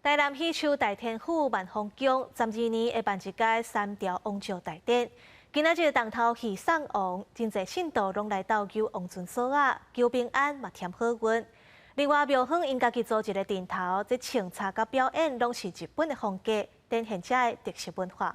台南喜樹大天府萬豐宮12年會辦一屆三朝王醮大典。今仔日重頭戲送王，真濟信徒攏來鬥搝王船索仔，求平安嘛添好運。另外廟方𪜶家己組一个陣頭，這穿插佮表演攏是日本的風格，展現遮的特色文化。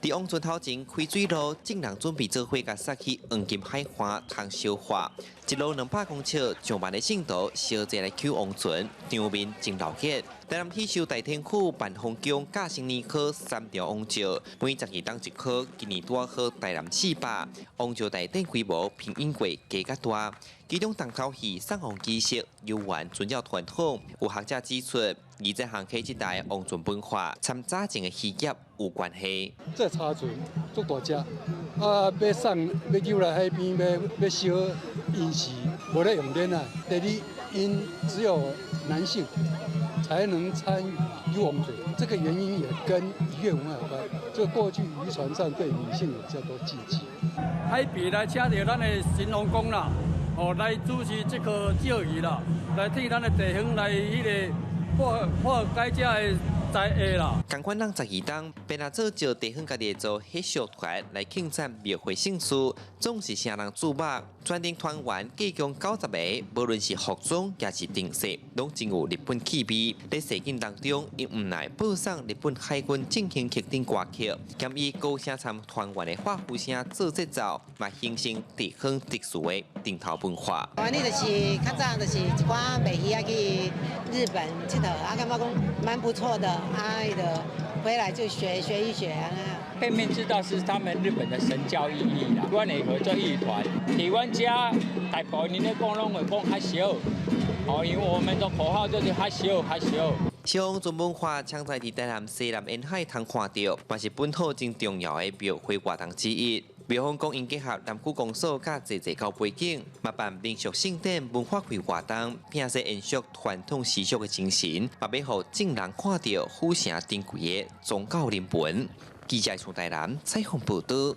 佇王船頭前開水路，眾人準備做伙共撒去黃金海岸通燒化。一路200公尺，上萬的信徒相繼來搝王船，場面真鬧熱。台南喜壽大天府萬豐宮甲生年科三朝王醮，每12冬一科，今年拄好台南400王醮大典規模比往過加較大。其中重頭戲送王儀式，猶原遵照傳統。有學者指出，二十行溪這帶王船文化，參早前的漁業有關係。這柴船足大隻，啊，欲送欲搝來海邊，欲欲燒，𪜶是無咧用電啊。第二，𪜶只有男性才能參與王船，這個原因也跟漁業文化有關。就過去漁船上對女性有較多禁忌。海邊來請著咱的神農公啦，哦，來主持這個醮儀啦，來替咱的地方來彼个化化解這个災厄啦。仝款人12冬，便來做招地方家己做彼小團來慶祝廟會盛事，總是啥人注目。全程團員計共90个，無論是服裝抑是燈飾，攏真有日本氣味。佇實景當中，𪜶毋但播送日本海軍進行曲等歌曲，兼以高聲參團員的歡呼聲做節奏，嘛形成地方特殊的陣頭文化。阮就是較早就是一寡賣魚仔去日本𨑨迌，啊，感覺講蠻不錯的，啊，伊就回來就學學一學啊。背面知道是他們日本的神教意義啦。阮會合作藝團，佇阮遮大部分咧講攏會講較少，哦，因為我們的口號就是較少較少。小王船文化，常在佇台南西南沿海通看著，嘛是本土真重要的廟會活動之一。廟方講，𪜶結合南區公所佮濟濟溝背景，嘛辦民俗盛典、文化會活動，拼勢延續傳統習俗的精神，嘛欲予眾人看著府城珍貴的宗教人文。記者從台南採訪報導。